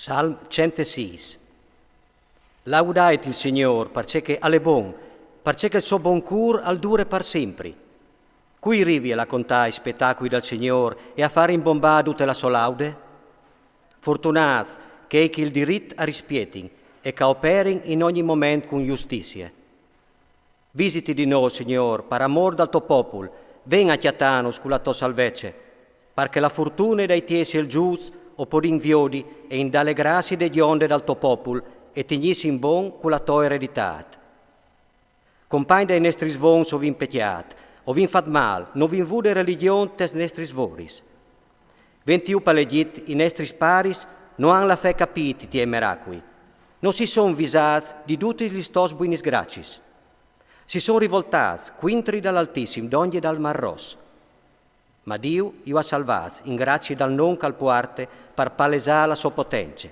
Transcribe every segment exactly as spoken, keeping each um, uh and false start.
Salm centesîs. Laudait il Signôr, parcè che al è bon, parcè che il so bon cûr al dure par simpri. Cui rivi a contâ i spetacui dal Signôr e a fâ rimbombâ dute la sô laude? Fortunâts chei che il dirit a rispietin e che a operin in ogni moment cun justizie. Visiti di nô, Signôr, par amôr dal to popul, ven a cjatânus cu la tô salvece, par che la fortune dai tiei sielzûts o podìn viodi e indà le gracie de gjonde dal to popul e tignîsi in bon cu la tô ereditât. Compagn dai nestris vons o vin pecjât, o vin fat mâl, no vin vût de religjon tes nestris voris. Ventî palegjit, i nestris paris no àn la fe capît i tiei meracui, no si son visâts di dutis lis tôs buinis graciis. Si son rivoltâts cuintri dal Altissim dongje dal Mâr Ros. Ma Diu ju à salvâts in gracie dal non che al puarte par palesâ la sô potence.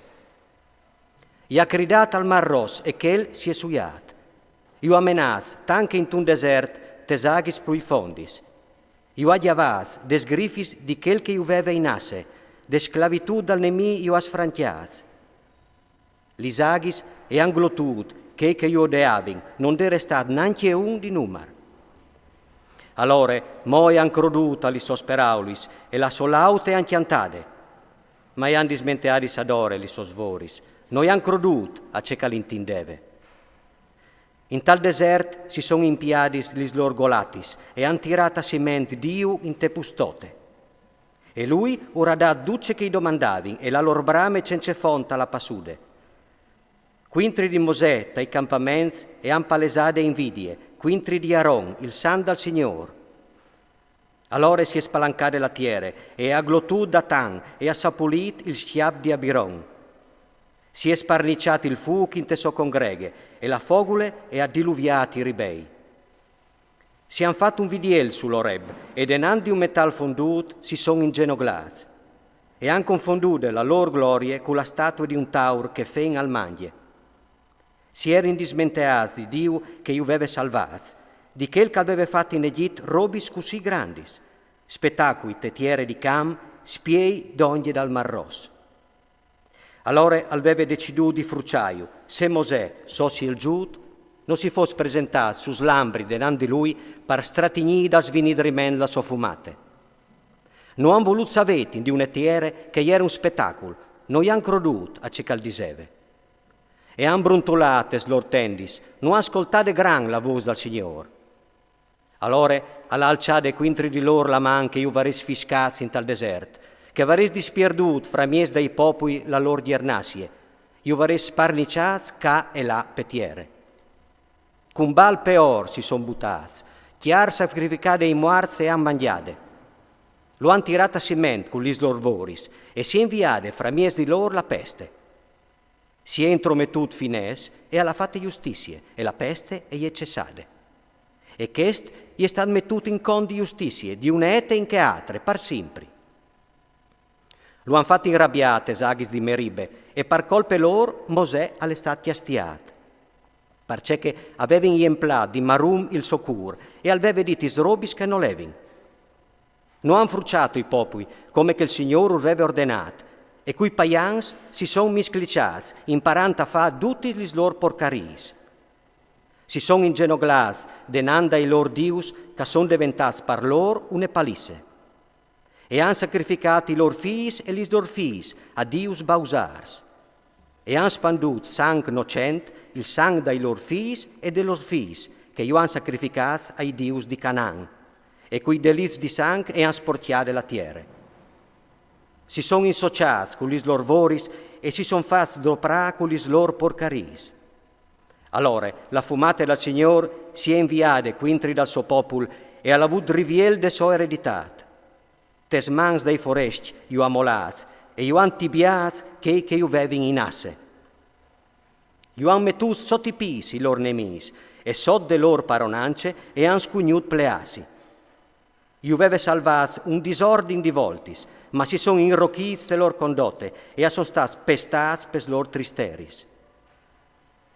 Ju à cridât al Mâr Ros e chel si è suiât. Ju à menâts tant che intun desert tes aghis plui fondis. Ju à gjavâts des grifis di chel che ju veve inasse, de sclavitût dal nemì ju à sfrancjâts. Lis aghis e àn glotût chei che ju odeavin, no 'nd è restât nancje un di numar. Alore, mo e àn crodût a lis sôs peraulis e la sô laute e àn cjantade. Ma e àn dismenteadis adore lis sôs voris, no e àn crodût a ce che al intindeve. Intal desert si son impiadis lis lôr golatis e àn tirât a siment Diu inte pustote. E lui ur à dât dut ce che i domandavin e la lôr brame cence font al à passude. Cuintri di Mosè tai campaments e àn palesade invidie, cuintri di Aron, il sant dal Signôr. Alore si è spalancade la tiere, e e à glotût Datan, e à sapulît il scjap di Abiron. Si è sparniçât il fûc inte sô congreghe, e la fogule e à diluviât i ribei. Si àn fat un vidiel sul Oreb, e denant di un metâl fondût si son ingenoglâts, e àn confondude la lôr glorie cu la statue di un taur che fen al mangje. Si erin dismenteâts di Diu che ju veve salvâts, di chel che al veve fat in Egjit robis cussì grandis, spetacui te tiere di camp, spiei dongje dal Mâr Ros. Alore al veve decidût di fruçâju, se Mosè, so sielzût, no si fos presentât sus l'ambri denant di lui par stratignî dal svinidriment la sô fumate. No àn volût savê tindune tiere che e jere un spetacul, no i àn crodût a ce che al diseve. E àn bruntulât tes lôr tendis, no àn scoltât de gran la vôs dal Signôr. Alore al à alçade cuintri di lôr la man che ju varès fiscâts intal desert, che varès dispierdût framieç dai popui la lôr gjernacie, ju varès sparniçâts ca e là pe tiere. Cun bal peor si son butâts, cjar sacrificade ai muarts e àn mangjade. Lu àn tirât a siment cu lis lôr voris, e si è inviade framieç di lôr la peste. Si è intrometût Finès e al à fate justizie, e la peste e je cessade. E chest e je stât metût in cont di justizie, di une ete in chê altre, par simpri. Lu àn fat inrabiâ tes aghis di Meribe, e par colpe lôr Mosè al è stât cjastiât. Parcè che a vevin jemplât di marum il so cûr, e al veve dit robis che no levin. No àn fruçât i popui, come che il Signôr ur veve ordenât, e cui paians si son miscliçâts, imparant a fâ dutis lis lôr porcariis. Si son ingenoglâts denant dai lôr dius, che a son deventâts par lôr une palisse. E àn sacrificât i lôr fîs e lis lôr fiis a dius bausârs. E àn spandût sanc nocent, il sanc dai lôr fîs e des lôr fiis, che ju àn sacrificâts ai dius di Canaan. E cui delits di sanc e àn sporcjade la tiere. Si son insociâts cu lis lôr voris e si son fats doprâ cu lis lôr porcariis. Alore la fumate dal Signôr si è inviade cuintri dal so popul e al à vût riviel de sô ereditât. Tes mans dai forescj ju à molâts e ju àn tibiâts chei che ju vevin inasse. Ju àn metûts sot i pîts i lôr nemîs, e sot de lôr paronance e àn scugnût pleâsi. Ju veve salvâts un disordin di voltis, ma si son inrochîts te lôr condote e a son stâts pestâts pes lôr tristeris.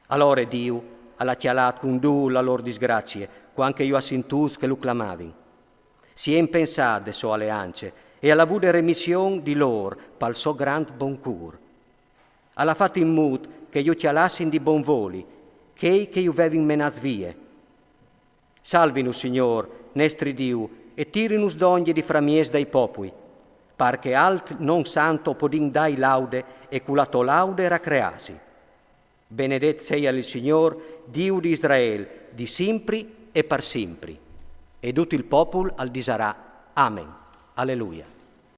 Alore Diu al à cjalât cun dûl la lôr disgracie, cuant che ju à sintûts che lu clamavin. Si è impensât de sô aleance e al à vude remission di lôr pal so grant bon cûr. Al à fat in mût che ju cjalassin di bon voli chei che ju vevin menâts vie. Salvinus, Signôr, nestri Diu, e tirinus dongje di framieç dai popui, par che al t-, non sant o podìn dâi laude e cu la tô laude racreâsi. Benedet seial il Signôr, Diu di Israel, di simpri e par simpri. E dut il popul al disarà: Amen. Aleluia.